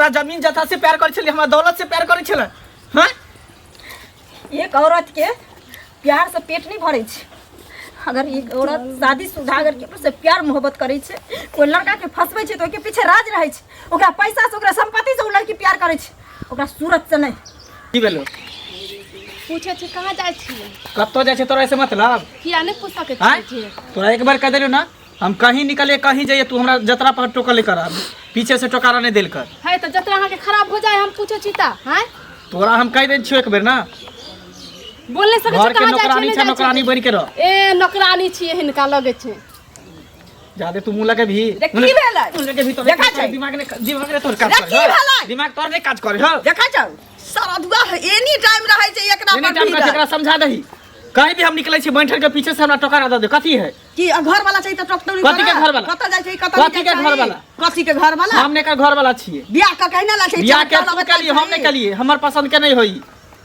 हमरा जमीन जथा से प्यार करै छली, हमरा दौलत से प्यार करै छलै? हाँ, एक औरत के प्यार से पेट नहीं भरे छै। अगर एक औरत शादीशुदा अगर केकरो से प्यार मोहब्बत करे छै, कोई लड़का के फंसबै छै, तऽ ओहिके पीछे राज रहै छै। ओकरा पैसा से, ओकरा संपत्ति से ओ लड़की प्यार करे छै, ओकरा सूरत से नहीं। की भेलो? पूछे छी कहाँ जाइ छियै? कतऽ जाइ छै तोरा ऐसे मतलब? किया नहि पूछ सकै आँय? छियै? तोरा एक बार कह देलियौ ना, हम कहीं निकलिए, कहीं जाइए, तू हमरा जतरा पर टोकल कर, पीछे से टोकारा नहीं देल कर। है तऽ जतरा अहाँके खराब हो जाए हम पूछे छी तऽ हैं? तोरा हम कह दे छियो एक बेर ना। बोल नहि सकै घर छी के कहाँ जाइ नौकरानी छियै? छै, नहि जाइ नौकरानी छियै। बन के रह। ए, नौकरानी छियै, हिनका लगै छै। जादे तू मुँह लगे भी। रे, की भेलै? मुँह लगे भी तो। देखा छै। दिमाग ने, दिमाग ने तोर काज रे, करे की हो। भेलै? दिमाग तोर नहीं काज करे हो। देखै छौ, सरदुआ एनी टाइम रहै छै एकरा एनी पर टाइम भीड़ल। कथी? एकरा समझा दही। कहीं भी हम निकले छी बैठल के पीछे से हमरा टोकरा दे दे, कथी है? की घर वाला छै तऽ टोकतौ? कथी के घरवाला? कतऽ जाइ छै, कतऽ कथी के घरवाला? कथी के घर वाला? हम ने का घर वाला छियै। बियाह कऽ कहिना ला छै? बियाह के तू केलिए, हम नहीं केलिए। हमर पसंद के नहीं होई,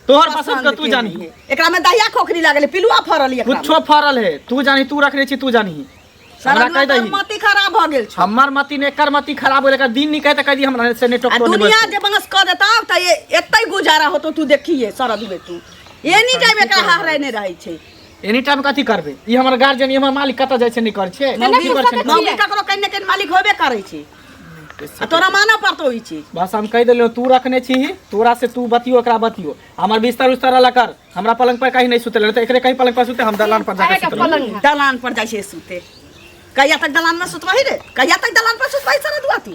तोहर पसंद के तू जानी। एकरा में दहिया खोखरी लागल, पिलुआ फरल एकरा में। कुछो फरल है, तू जानी। तू रखने छी, तू जानी। हमरा कह दही। मति खराब भऽ गेल छौ। हमर मति ने, एकर मति खराब होले। एकर दिन निकल तऽ कह दी हमरा से नहीं आ टोकतो नहीं। दुनिया जे बंगस कऽ देता तऽ एतै गुजारा होतो। तू देखिए सरदुए, तू एनी टाइम एकरा हहरेने रहै छै। एनी टाइम कथी करबै? ई हमर गार्जियन, ई हमर मालिक, कतऽ जाइ छै, नहि करै छै, नहि की करै छै, नहि करै मौगी ककरो कहीं ने कहीं मालिक होबे करै छै आ तोरा मानऽ पड़तौ ई चीज। बस हम कहि देलियौ, तू रखने छी, तोरा से तू बतियो, एकरा बतियो। हमर बिस्तर उस्तर अलग कर। हमरा पलंग पर कहीं नहीं सुतले, तऽ एकरे कहीं पलंग पर सुते, हम दलान पर जाके अहाँके सुतले। पलंग है। दलान पर जाइ छै सुते। कहिया तक दलान में सुतबही रे? कहिया तक दलान पर सुतबही सरदुआ तू?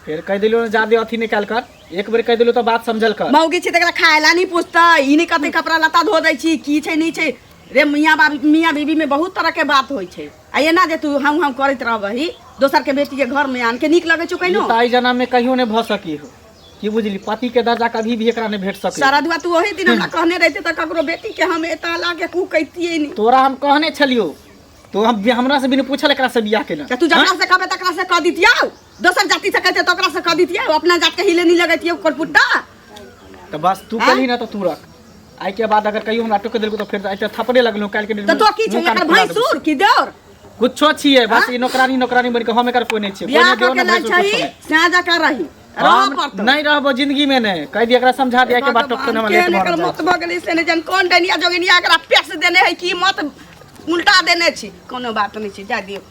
फेर कहि देलियौ ने, जादे अथी निकाल कर। एक बेर कहि देलियौ तऽ बात समझल कर। मौगी छै तकरा खाय ला नहीं पूछतै? ई नहीं कते कपड़ा लत्ता धो दै छी, की छै नहीं छै। रे, मियाँ बाबी मियाँ बीबी में बहुत तरह के बात होइ छै आ एना जे तू हम हम करैत रहबही दोसर के बेटी के घर में आन के, नीक लगै छौ कहिनो? ई तऽ एहि जन्म में कहियो नहि भऽ सकी हो। की बुझली? पति के दर्जा कभी भी एकरा नहीं भेट सके। सरदुआ, तू ओही दिन हमरा कहने रहते तऽ ककरो बेटी के हम एतऽ ला के कू कहितियै नहीं। तोरा हम कहने छलियो तो हम हमरा से बिना पूछल एकरा से बियाह केना? तऽ तू जकरा से कहबे तकरा से कह दितियौ। दोसर जाति से कहते तऽ ओकरा से कह दितियौ, अपना जात के हिले नहीं लगैतियौ कोरपुट्टा। तऽ बस तू हाँ? कही ना तऽ तू रख। आइ के बाद अगर कहियो हमरा टोक देलको तऽ फेर आइ तऽ थपड़े लगलहुँ काल्हि के दिन। तऽ तो की छै मुँह कान एकर फुला देबौ। भैंसुर की देवर? कुछो छियै, बस ई नौकरानी नौकरानी बनि के, हम एकर कोई नहीं छियै, कोई बियाह नहि कऽ देवर के नहि लायल भैंसुर, कुछो छही नहि। सैं जकाँ रही, रहऽ हम पड़तौ। नहीं रहबो जिंदगी में नहीं। कह दिया एकरा, समझा दिया के बाद टोकतो नहीं। केहन लेट एकर भऽ मत भऽ गेलै से नहि जान कोन डनिया जोगिनिया एकरा पेश देने है की मत उल्टा देने छी। कोनो बात नहि छै, जा दियौ।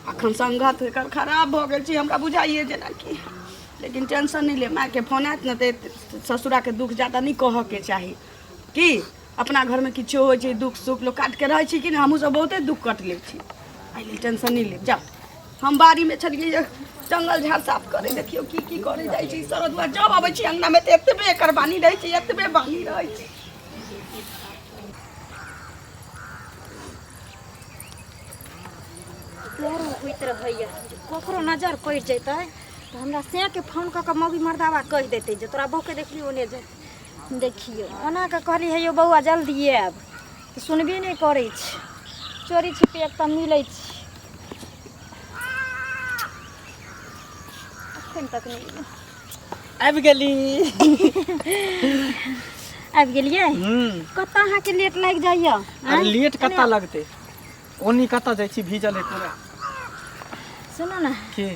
अखन संगत एकर खराब भऽ गेल छै हमरा बुझाइए जेनाकि, लेकिन टेंशन नहि ले। मायके फोन आयत ने तऽ ससुराके दुख जादा नहि कहऽके चाही की अपना घरमे किछो होइ छै, दुख सुख लोक काटिके रहै छै कि नहि? हमहूँ सब बहुते दुख कटले छी, एहि लेल टेंशन नहि लेब। जाउ, हम बाड़ीमे छलियै जे जंगल झाड़ साफ करै। देखियौ की की करै जाइ छै सरदुआ। जब अबै छी अङ्गनामे तऽ एतबे एकर बानी रहै छै, एतबे बानी रहै छै। डर होइत रहैए जे ककरो नजर पड़ि जेतै तऽ हमरा सैके फोन कऽ कऽ मौगी मर्दाबा कहि देतै जे तोरा बहूके देखली ओने जे। देखियौ, ओना कऽ कहली हे यौ बौआ, जल्दी आयब, तऽ सुनबे नहि करै छै। चोरी छिपे एक तऽ मिलै छै, अखन तक नहि एलै। आबि गेली। आबि गेलियै? कतऽ अहाँके लेट लागि जाइए? अरे, लेट कतऽ लगतै? ओनी कतऽ जाइ छी? भीजल है पूरा। सुनू ने। की?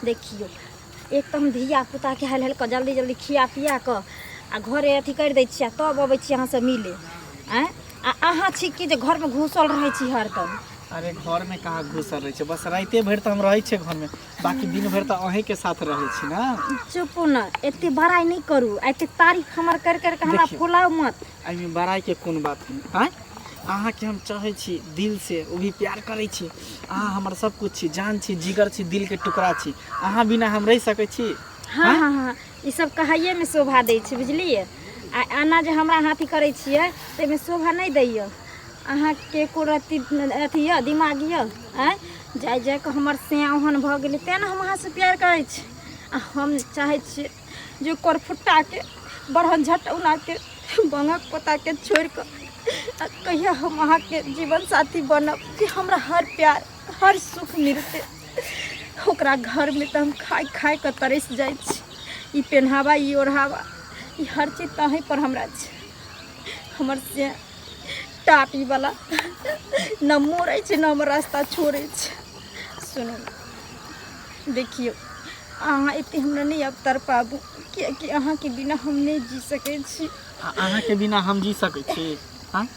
देखियौ, एक तऽ हम धिया पुताके हेल हेल कऽ जल्दी जल्दी खिया पिया कऽ आ घरे अथी करि दै छियै आ तब अबै छी अहाँसँ मिले। आँय, आ अहाँ छी कि जे घरमे घुसल रहै छी हरदम? अरे, घरमे कहाँ घुसल रहै छै? बस राइते भरि तऽ हम रहै छियै घरमे, बाकी दिन भरि तऽ अहींके साथ रहै छी ने। चुपू ने, एते बड़ाइ नहि करू आ एते तारीफ हमर करि करि कऽ हमरा देखियौ। फुलाउ मत। एहिमे बड़ाइके कोन बात है? आँय, अहाँके हम चाहै छी दिलसँ, ओ भी प्यार करै छी। अहाँ हमर सब कुछ छी, जान छी, जिगर छी, दिलके टुकड़ा छी। अहाँ बिना हम रहि सकै छी? हँ हँ हँ, ई सब कहैएमे शोभा दै छै, बुझलियै? आ एना जे हमरा अहाँ अथी करै छियै ताहिमे शोभा नहि दैए। अहाँके एको रत्ती अथी यऽ, दिमाग यऽ? आँय, जाय जाय कऽ हमर सैया ओहन भऽ गेलै, तेँ ने हम अहाँसँ प्यार करै छी। आ हम चाहै छियै जे करफुट्टाके बढ़न झटौनाके बंगक पोताके छोड़ि कऽ आ कहिया हम अहाँके जीवन साथी बनब कि हमरा हर प्यार, हर सुख मिलतै। ओकरा घरमे तऽ हम खाय खाय कऽ तरसि जाइ छी। ई पेन्हावा, ई ओढ़ावा, ई हर चीज तऽ अहीँ पर हमरा छै। हमर से टाटीवला न मोड़ै छै, न हमर रास्ता छोड़ै छै। सुनू, देखियौ, अहाँ एते हमरा नहि आब तड़पाबू, कियाकि अहाँके बिना हम नहि जी सकै छी। आ अहाँके बिना हम जी सकै छी? आँय,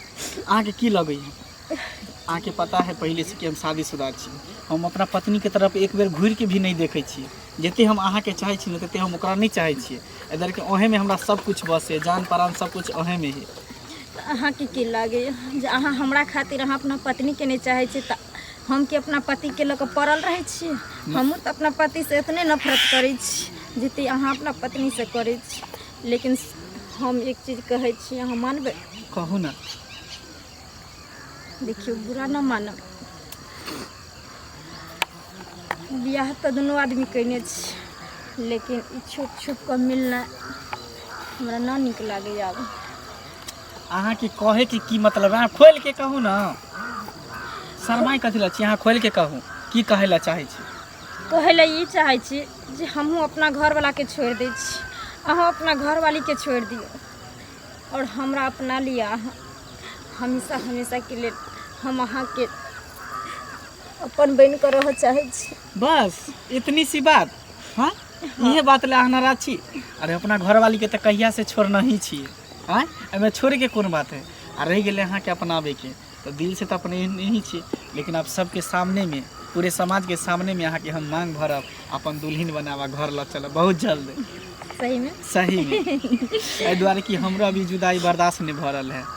अहाँके की लगैए? अहाँके पता है पहिले से कि हम शादीशुदा छी। हम अपना पत्नीके तरफ एक बेर घुरिके भी नहि देखै छी। जते हम अहाँके चाहै छी ने, तते हम ओकरा नहि चाहै छियै। एहि दुआरे ओहेमे हमरा सब किछु बसै, जान प्राण सब किछु ओहेमे है। तऽ अहाँके की लागैए जे अहाँ हमरा खातिर अहाँ अपना पत्नीके नहि चाहै छी, तऽ हम कि अपना पतिके लऽ कऽ पड़ल रहै छी? हमहूँ तऽ अपना पतिसँ एतने नफरत करै छी जते अहाँ अपना पत्नीसँ करै छी। लेकिन हम एक चीज कहै छी, अहाँ मानबै? कहू ने। देखियौ, बुरा न मानब, बियाह तऽ दुनू आदमी कयने छी, लेकिन ई छुप छुप कऽ मिलनाइ हमरा न नीक लागैए आब। अहाँके कहैके की मतलब है? अहाँ खोलि के कहू ने, शरमाइ कथी लए छी? अहाँ खोलि के कहू, की कहै लए चाहै छी? कहै लए ई चाहै छी जे हमहूँ अपना घरवलाके छोड़ि दै छी, अहाँ अपना घरवालीके छोड़ि दियौ आओर हमरा अपना लिअ। अहाँ हमेशा हमेशाके लेल हम अहाँके अपन बनि कऽ रहऽ चाहै छी। बस इतनी सी बात? हाँ, इहे बात ले अहाँ नाराज छी? अरे, अपना घरवाली के तऽ कहिया से छोड़ना ही छी। आँय, एहिमे छोड़े के कोन बात है? आ रहि गेलै अहाँके अपनाबैके, तऽ दिल से तऽ अपने ही छी, लेकिन आब सबके सामनेमे, पूरे समाजके सामनेमे अहाँके हम मांग भरब, अपन दुल्हन बनाब आ घर लऽ चलब बहुत जल्द। सही में? सही में। एहि दुआरे कि हमरो अभी जुदाई बर्दाश्त नहि भऽ रहल है।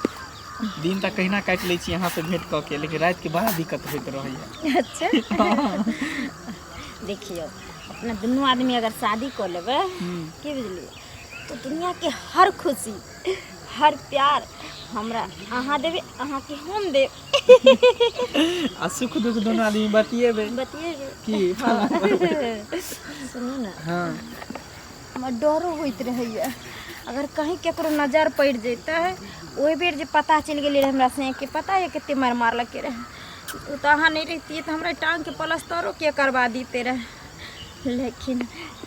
दिन तऽ कहिना काटि लै छी अहाँसँ भेँट कऽ के, लेकिन रातिके बड़ा दिक्कत होइत रहैए। अच्छा, देखियौ, अपना दुनू आदमी अगर शादी कऽ लेबै, की बुझलियै, तऽ दुनियाके हर खुशी, हर प्यार हमरा अहाँ देबै, अहाँके हम देब। आ सुख दुख दुनू आदमी बतियेबै। बतियेबै। की? सुनू ने। हाँ। हमरा डरो होइत रहैए, अगर कहीं केकरो नजर पड़ि जैतै। ओहि बेर जे पता चलि गेलै रहै हमरा से, पता यऽ कते मारि मारलकै रहै? ओ तऽ अहाँ नहि रहितियै तऽ हमरा टाङ्गके पलस्तरो के करबा दिते रहै। लेकिन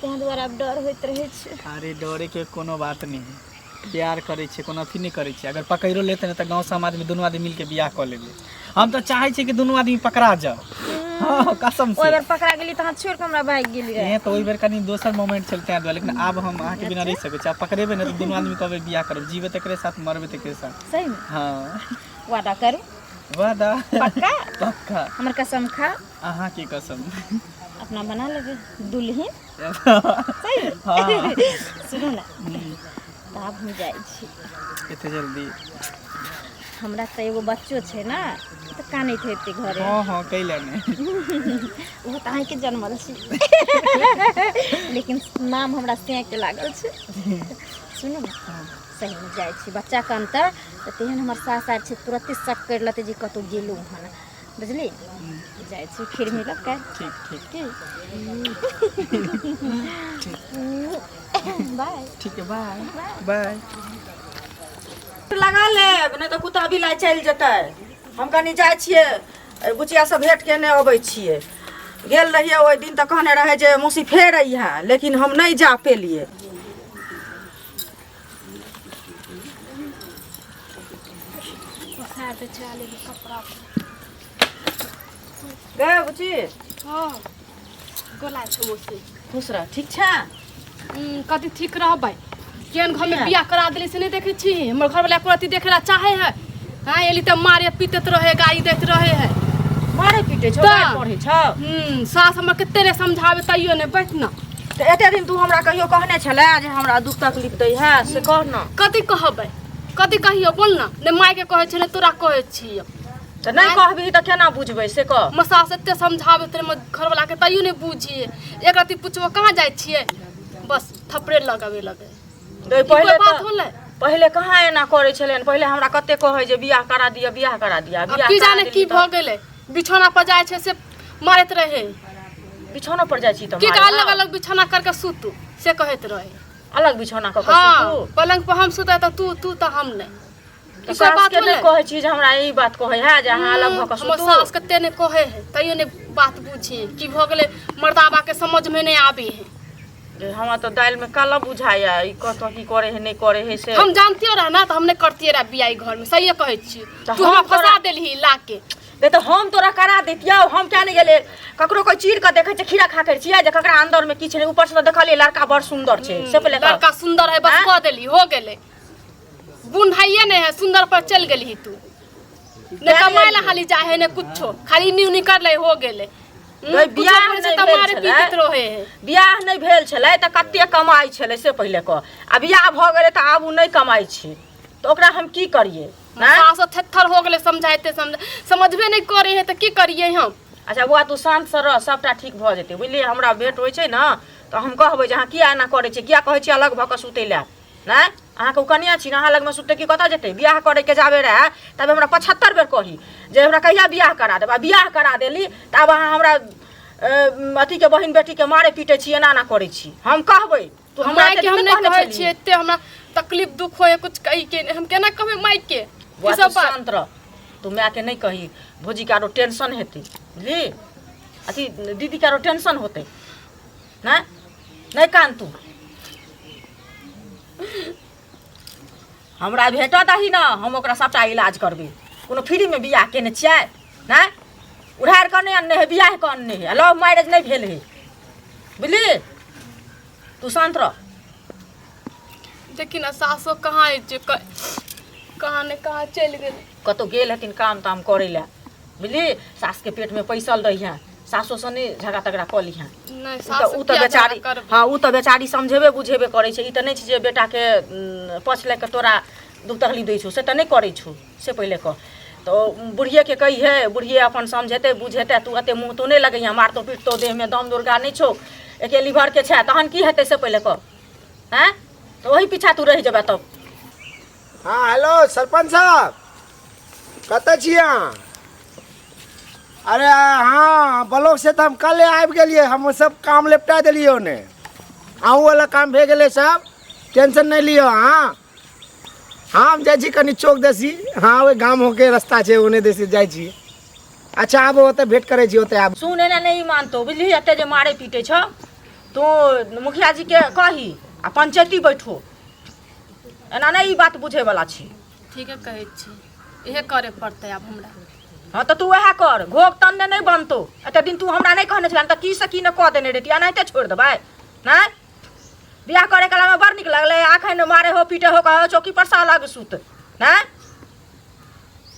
ताहि दुआरे आब डर होइत रहै छै। अरे, डरे के कोनो बात नहि है। प्यार करै छियै, कोनो अथी नहि करै छियै। अगर पकड़ियो लेतै ने, तऽ गाँव समाजमे दुनू आदमी मिलके बियाह कऽ लेबै। हम तऽ चाहै छियै कि दुनू आदमी पकड़ा जाओ। हाँ, कसम ओहि से। बेर पकड़ा गेली तऽ अहाँ छोड़ि कऽ हमरा भागि गेली रहै। ए, तऽ ओहि बेर कनि दोसर मोमेंट छल ताहि दुआरे, लेकिन आब हम अहाँके बिना रहि सकै छी। आब पकड़ेबै ने तऽ दुनू आदमी कहबै बियाह करब, जीबै तकरे साथ, मरबै तकरे साथ। सही में? हाँ। वादा करू। वादा। पक्का? पक्का। हमर कसम खा। अहाँके कसम। अपना बना लेबै दुल्हिन। सही? हाँ। सुनू ने, तऽ आब हम जाइ छी। एते जल्दी? हमरा तऽ एगो बच्चो छै ने, तऽ कानैत हेतै घरे। हाँ, कैला नहि? ओहो तऽ अहाँके जनमल छी, लेकिन नाम हमरा के लागल छै। सुनू ने, सहीमे जाइ छी, बच्चा कानतै तऽ तेहन हमर सास आर छै, तुरते शक करि लेतै जे कतहु गेलहुँ हन। बुझली? जाइ छी, फिर मिलब काल्हि। ठीक ठीक। की, बाय। ठीक है, बाय बाय। लगा लेब, नहि तऽ कुत्ता बिलाइ चलि जेतै। हम कनि जाइ छियै, बुचिया से भेंट केने अबै छियै। गेल रहियै ओहि दिन तऽ कहने रहै जे मौसी फेर अइहे, लेकिन हम नहि जा पेलियै। पसार दै छै आलू के कपड़ा। गे बुची। हँ, गोला छै मौसी। खुश रह, ठीक छै? कथी ठीक रहबै? केहन घरमे बियाह करा देली से नहि देखै छी? हमर घरवाला एको रत्ती देखै ला चाहे है? हाँ, एली तऽ मारे पीटैत रहे, गाली दैत रहे है। मारे पीटे छौ? तऽ। गारि पढ़ै छौ? सास हमर कते रे समझावे, तैयो नहि। बैठ न। तऽ एते दिन तू हमरा कहियो कहने छलै जे हमरा दुख तकलीफ दै है, से कह न। कथी कहबै? कथी कहियो, बोल न। ने मायके कहै छै, ने तोरा कहै छियै। तऽ नहि कहबही तऽ केना बुझबै, से कह। हमर सास एते समझाबैत रहे हमर घरवाला के, तैयो नहि बुझिए। एक रत्ती पुछबो कहाँ जाइ छियै, बस थपड़े लगाबे लगे। गै, ई कोइ पहिले बात तऽ होलै? पहिले कहाँ एना करै छलै? पहिले हमरा कते कहै जे बियाह करा दिअ, बियाह करा दिअ। आब बियाह की करा जाने देली की तऽ भऽ गेलै, बिछौना पर जाइ छै से मारैत रहे। बिछौनो पर जाइ छी तऽ की मारै अलग हौ? अलग बिछौना करके सुतू से कहैत रहे। अलग बिछौना कऽ कऽ हाँ। सुतू? पलंग पर हम सुतै तऽ तू तू तऽ हम नहि। तऽ ई कोइ बात सासके नहि होलै? कहै छी जे हमरा ई बात कहै है जे अहाँ अलग भऽ कऽ हमर सुतू? सास कते नहि कहै है, तैयो नहि बात बुझी। की भऽ गेलै मर्दाबा के, समझ में नहि आबे है। जे हमरा तऽ दालिमे काला बुझाइया, ई कतऽ की करे है, नहि करे है से। हम जानतियो रह ना तऽ हम नहि करतियै रह बियाह ई घर में, सहिए कहै छी। तऽ तू हमरा हम फंसा देलही ला के। नहीं तऽ हम तोरा करा दैतियौ। हम किया नहि गेलै ककरो कोइ चीर कऽ देखै छै, खीरा खा के छियै जे ककरा अंदर में की छै। ऊपर से तऽ देखलियै लड़का बड़ सुंदर छै, से पहिले कह। लड़का सुंदर है बस। आँय? कह देली, हो गेलै। गुण है नहीं है, सुंदर पर चल गेली तू। ने किया कमाए ला गेली? खाली जाहे ने कुछो, खाली न्यू निकल ले, हो गेलै। गई कुछो बियाह करै छै नहि तऽ भेल मारे छलै। पीटैत रहे है। बियाह नहि भेल छलै तऽ कते कमाइ छलै से पहिले कह। आ बियाह भऽ गेलै तऽ आब ओ नहि कमाइ छै, तऽ ओकरा हम की करियै? आँय? सास थेथर हो गेलै, समझाइते समझ समझबे नहि करे है, तऽ की करियै हम? अच्छा बौआ, तू शान्तसँ रह, सभटा ठीक भऽ जेतै, बुझलियै? हमरा भेँट होइ छै ने तऽ हम कहबै जे अहाँ किया एना करै छियै, किया कहै छियै अलग भऽ कऽ सुतै लए? नहि, अहाँके ओ कनिया छी ने, अहाँ लगमे सुतै की कतऽ जेतै? बियाह करैके जाबे रहए तब हमरा 75 बेर कही जे हमरा कहिया बियाह करा देब। आ बियाह करा देली तऽ आब अहाँ हमरा अथीके बहिन बेटीके मारै पीटै छी, एना एना करै छी। हम कहबै तू हमरा माय के एते हम दिन नहि कहने कहै छलही। छियै। एते हमरा तकलीफ दुख होय कुछ कही के नहि, हम केना कहबै माय के बौआ ई तू सब बात? शान्त रह, तू मायके नहि कही, भौजीके आरो टेंशन हेतै, बुझली? अथी दीदीके आरो टेंशन होतै। नहि नहि कान तू, हमरा भेटत अही ने, हम ओकरा सभटा इलाज करबै। कोनो फ्रीमे बियाह केने छियै? नहि उधार कऽ नहि अनने है, बियाह कऽ अनने है। आ लव मैरेज नहि भेल है, बुझली? तू शान्त रह। देखी ने, सासो कहाँ अछि, कहाँ ने कहाँ चलि गेल। कतहु गेल हेथिन काम ताम करै लए, बुझली? सासके पेटमे पैसल रहिहेँ, सासोसँ नहि झगड़ा तगड़ा कऽ लिहेँ। नहि उ सास तऽ उ तऽ किया बेचारी झगड़ा करबै? हँ, उ तऽ बेचारी समझेबे बुझेबे करै छै। ई तऽ नहि छै जे बेटाके पछ लए कऽ तोरा दुख तकलीफ दै छौ, से तऽ नहि करै छौ, से पहिले कह। तऽ बुढ़िएके कहिहे, बुढ़िए अपन समझेतै बुझेतै। तू एते मुँह तू नहि लगैहे, मारतौ पीटतौ, देहमे दम दुर्गा नहि छौ, एके लीवरके छै, तहन की हेतै से पहिले कह। आँय, तऽ ओहि पीछा तू रहि जेबे तब। हाँ हेलो सरपंच साहब, कतऽ छी अहाँ? अरे हाँ, ब्लॉक से तऽ हम कल आबि गेलियै, हम सब काम निपटा देलियै। ओने अहूँ वाला काम भए गेलै सब, टेंशन नहि लिअ। हाँ हाँ, हम जाइ छी कनि चौक देसी। हाँ, ओहि गाम होके रास्ता छै, ओने देसी जाइ छी। अच्छा आबू, ओतऽ भेंट करै छी, ओतऽ आबू। सुन, एना नहि मानतौ, बुझलिही? एते जे मारै पीटै छौ तू, मुखिया जी के कही आ पंचायती बैठो। एना नहि ई बात बुझै वाला छी। ठीके कहै छी, इहे करे पड़तै आब हमरा। हाँ तऽ तू वएह कर, घोघ तनने नहि बनतौ। एते दिन तू हमरा नहि कहने छला तऽ की से की नहि कऽ देने रहिती। एनाहिते छोड़ि देबै? नहि, बियाह करे काल मे बड़ नीक लगलै, अखन मारे हो पीटे हो, कहो चौकी पर से अलग सुत। नहि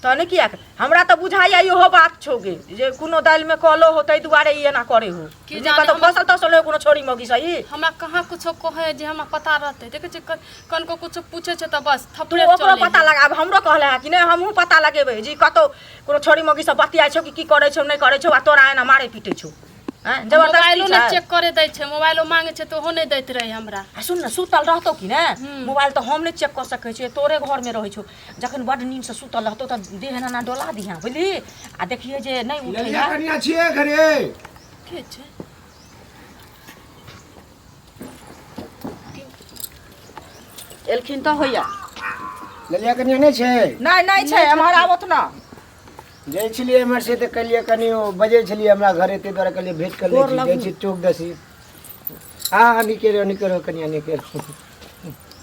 तहन किया हमरा तऽ बुझाइया इहो बात छौ गे जे कोनो दालिमे कलो हो, ताहि दुआरे ई एना करे हो। की जे जाने। कतौ फसल तसल हो कोनो छोरी मौगी से ई। हमरा कहाँ कुछो कहै जे हमरा पता रहतै? देखै छियै, कनको कुछो पूछै छै तऽ बस तू थपड़े ओकरो चलै। पता लगाब। हमरो कहले है कि नहि, हमहूँ पता लगेबै जे कतौ कोनो छोरी मौगी से बतियाइ छौ कि की करै छौ नहि करै छौ, आ तोरा एना मारै पीटै छौ। आँय, जबरदस्ती मोबाइलो नहि छै। चेक करे दै छै, मोबाइलो मांगे छै तऽ ओहो नहि दैत रहै हमरा। आ सुन ने, सुतल रहतौ कि ने मोबाइल तऽ हम नहि चेक कऽ सकै छियै, तोरे घरमे रहै छौ। जखन बड्ड नींदसँ सुतल रहतौ तऽ देह एना एना डोला दिहेँ, बुझली? आ देखियै जे नहि उठै ललिया है। कनिया छियै घरे? के छै? एलखिन तऽ होइया। ललिया कनिया नहि छै? नहि, नहि छै, एम्हर आबत ना। जाइ छलियै एम्हर से तऽ कहलियै कनि ओ बजै छलियै हमरा घरे, ताहि दुआरे कहलियै भेंट कर लै छी। जाइ छी चौक दसी। हँ हँ, नीके रहो, नीके रहो कनिया, नीके रहो।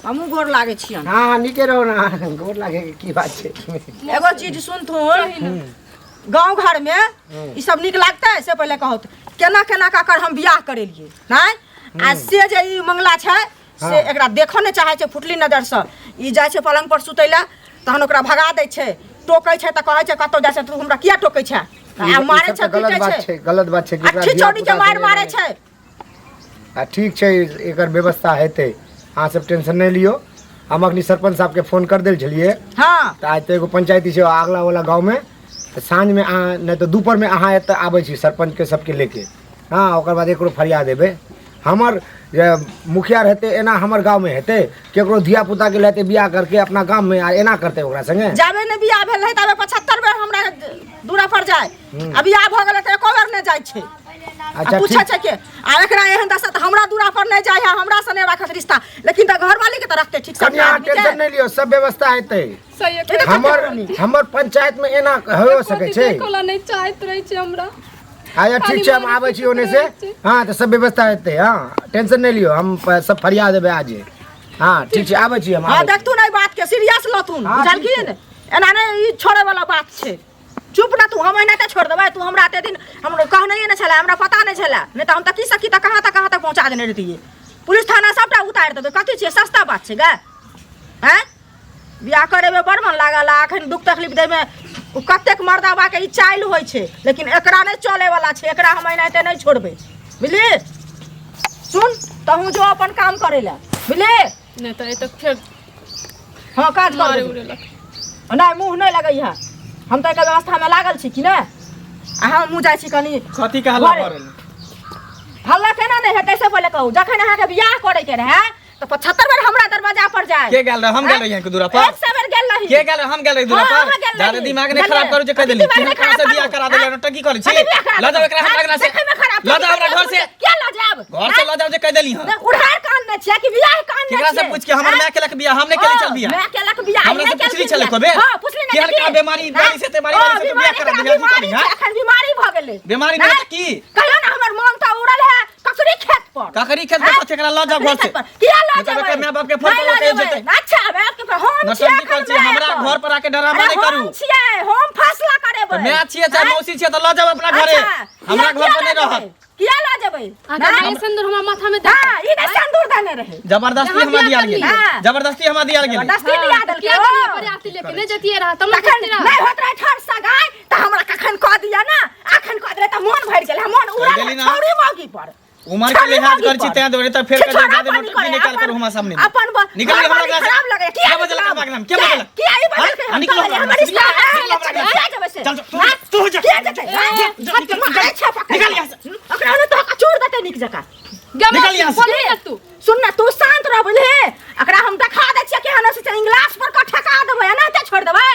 हमहूँ गोर लागै छियनि। हँ हँ, नीके रहो ने, गोर लागै के की बात छै? एगो चीज सुनथुन, गाँव घरमे ई सब नीक लागतै से पहिले कहू? केना केना कऽ कर हम बियाह करेलियै नहि? आ से जे ई मंगला छै से एकरा देखऽ नहि चाहै छै फुटली नजरसँ। ई जाइ छै पलङ्ग पर सुतै लए, तहन ओकरा भगा दै छै। टोकै छै तऽ कहै छै कतहु जाइ छै, तू हमरा किया टोकै छै? आ ई मारै सब छै तऽ गलत पीटै बात छै। छै, गलत बात छै कि आ ओकरा खिचौड़ी के धियापुता मारि छै। मारै छै। आ ठीक छै, एकर व्यवस्था हेतै, अहाँ सब टेंशन नहि लियौ। हम अखनी सरपंच साहबके फोन कर देल छलियै। तऽ आइ तऽ एगो पंचायती छै अगला वाला गाँवमे, तऽ साँझमे अहाँ नहि तऽ दुपहरमे अहाँ एतऽ आबै छी सरपंचके सबके लेके। हँ, ओकर बाद एकरो फरिया देबै। हमर जे मुखिया रहतै, एना हमर गाँवमे हेतै? केकरो धियापुताके लेतै बियाह करके अपना गाममे आ एना करतै ओकरा संगे? जाबे नहि बियाह भेल रहै ताबे 75 बेर हमरा दूरा पर जाय, आ बियाह भऽ गेलै तऽ एको बेर नहि जाइ छै। आ अच्छा पूछै ठीक छै के आ एकरा एहन दशा तऽ हमरा दूरा पर नहि जाइ है, हमरा से नहि राखत रिश्ता, लेकिन तऽ घरवाली के तऽ रखते ठीक से कनिया, अपना आदमी के। टेंशन नहि लियौ, सब व्यवस्था हेतै। सही। ई तऽ हमर हमर पंचायत में एना हो सकै छै? देखो नहि चाहैत रहै छै हमरा। अच्छा ठीक छै, हम आबै छी ओने से। हँ, तऽ सब व्यवस्था हेतै। हँ, टेंशन नहि लियौ, हम सब फरिया देबै आजे। हँ, ठीक छै, आबै छी हम। हँ आबै छी। देखथुन एहि बात के सीरियस लथुन। हँ, ठीक बुझलखिन? एना नहि ई छोड़े वाला बात छै। चुप ना तू, हम एनाहिते छोड़ देबै? तू हमरा एते दिन हम कहनैये नहि छलै, हमरा पता नहि छलै, नहि तऽ हम तऽ की सकी तऽ कहाँ तक पहुँचा देने रहितियै। पुलिस थाना सबटा उतारि देबै। कथी छियै? सस्ता बात छै गे। आँय, बियाह करैमे बड़ मन लागल आ एखन दुख तकलीफ दैमे ओ कतेक मर्दाबाके ई चालि होइ छै, लेकिन एकरा नहि चलैवला छै। एकरा हम एनाहिते नहि छोड़बै, बुझली? सुन तहूँ जो अपन काम करै लए, बुझली? नहि तऽ एतऽ फेर हँ काज कर मारे देबै। उड़ेलक। नहि मुँह नहि लगैहे, हम तऽ एकर व्यवस्थामे लागल छी कि नहि। आ हमहूँ जाइ छी कनि। कथी के हल्ला घरे। भऽ रहल? हल्ला केना नहि हेतै से पहिले कहू। जखन अहाँके बियाह करैके रहए तऽ 75 बेर हमरा दरवाजा पर जाय। के गेल रहे? हम गेल रही अहाँके दूरा पर? 100 बेर गेल रही। के गेल रहे? हम गेल रही दूरा हाँ, पर? अहाँ गेल जादे रही। दिमाग नहि गेल खराब रही। करू जे कहि देली। दिमाग नहि केहन खराब से बियाह करू। करा देले? नौटंकी करै छी। कथी बियाह करा लऽ जाउ एकरा हमरा देबै? अंगना से। देखैमे खराब लऽ जाउ हमरा घर से। किया लऽ जायब? घर से लऽ जाउ जे कहि देली हँ। नहि, उड़ार कान नहि छियै कि बियाह कान नहि केकरा से छियै? पूछ के? हमर माय केलक बियाह, हम नहि केली चल बियाह। माय केलक बियाह, हमरा नहि से पुछली केलखिन छलै बियाह। एको बेर? हाँ, पुछली नहि केहन कि? का बीमारी हाँ? वाली से तेमारी ओ, वाली से तो बियाह बीमारी करा का देली, अथी बीमारी करी, हाँ? छै, एखन बीमारी भऽ गेलै। बीमारी नहि नहि? तऽ की? कहियौ ने, हमर मोन तऽ उड़ल है ककरी खेत पर। ककरी खेत पर? हाँ? कथी एकरा लऽ जाउ ककरी घर से। खेत पर। किया लऽ नहि तऽ जेबै? एकर माय बाप के फोन नहि करू लऽ कहियो जेबै। जेतै। अच्छा, माय बाप के फोन- हम छियै नौटंकी एखन करै छी, माय हमरा पर। घर पर आके डरामा अरे नहि करू। हम छियै, हम फैसला करेबै। तऽ माय छियै चाहे आँय? मौसी छियै तऽ लऽ जाउ अपना घरे। अच्छा, हमरा किया घर पर लऽ नहि रहत। जेबै? किया लऽ जेबै? अहाँके नहि? माय सिन्दूर हमरा माथा में दे। हाँ, ई नहि सिन्दूर देने रहै। जबरदस्ती यहाँ हमरा बियाह दियाल कर गेलै। हाँ। जबरदस्ती हमरा दियाल गेलै। जबरदस्ती दिया देलकै किया ओ। गेलियै बरियाती लेके? नहि जतियै रहा तब तखन ने। नहि होइत रहै ठर सगाइ तऽ हमरा कखन कऽ दिअ ने, अखन कऽ देलै तऽ मोन भरि गेल, मोन उड़ल देली ना। छौरी मौगी पर। उमर के छौरी लिहाज मौगी करै छी पर। तें दुआरे तऽ फेर छिछोरा कहे जादे पानी नौटंकी करे, निकाल अपन- करू हमरा सामने। अपन निकल घर हमरा वाली घर से। खराब लगे। किया के बजलक निकलब? हमरा अंगना में? के बजलक? किया ई बजलकै? हाँ? हम निकलो कहलियै, हमरा हमर से। रिश्ता है, निकलो हमरा घर से। किया जेबै से? चल, तू हाँ? तू जा। किया जेतै? हाँ? जा, जा, निकल, मारै निकल। छै पकड़ि निकल कऽ। यहाँ से। ओकरा ने तो चूर देतै नीक जकाँ। निकल यहाँ से। बोलही ना तू। सुन ना, तू शांत रह, बुझली? एकरा हम देखा दै छियै केहन से इंग्लिश पर कऽ ठका देबै, एनाहिते छोड़ि देबै?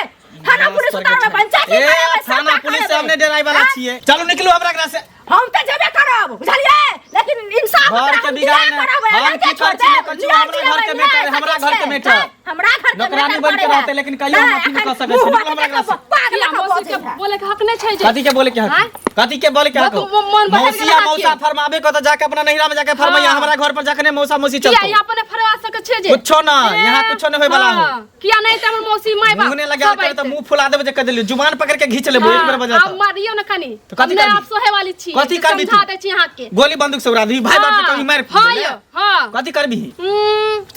थाना पुलिस उतारबै, पंचायती ए करेबै, थाना सबटा पुलिस से करेबै। हमने डराई वाला हाँ? छियै। चलू निकलू हमरा अंगना से। हम तऽ जेबे करब, बुझलियै? लेकिन इंसाफ घर ओकरा के हम बिगाड़ दिया नहि। करब, हम एनाहिते की छोड़ करै छी, नहि देब। करै छी, न्याय हमरा घर के दिएबै, मेटर, न्याय हमरा सकै घर के छियै। मेटर। हाँ, हमरा घर के नौकरानी मेटर बनि के पड़ै रहतै, है। लेकिन कहियो हम नहि, अथी नहि कऽ एखन सकै छी। मुँह निकलू हमरा घर से। पागल किया लखा मौसी बजै के है। बोले के हक नहि छै जे? कथी के बोले के हक? आँय? कथी के बोले के हक? बहुत मन बहल मौसी गेल आ अहाँके। मौसा फरमाबे को तऽ जाके अपना नैहरा में जाके फरमैया। हाँ। हमरा घर पर जाके नहीं मौसा मौसी किया चलतो। यहाँ अपने फरवा सकै छै जे? कुछो ना, यहाँ कुछो नहीं होय वाला हो। हाँ, किया नहीं तऽ हमर मौसी माय बाप मुंह ने लगा सब करे तऽ अइतै। मुंह फुला देबे जे कह देली, जुबान पकड़ के घींच लेबो एक बेर बजा आब तऽ। मारियौ ने कनी। तऽ कथी हम नहि करबी? आब सोहे वाली छी। कथी करबी तू? समझा दै छी अहाँके। गोली बंदूक से उड़ा दी भाई बाप के कहीं मार हाँ देले? यौ, हाँ। कथी करबी?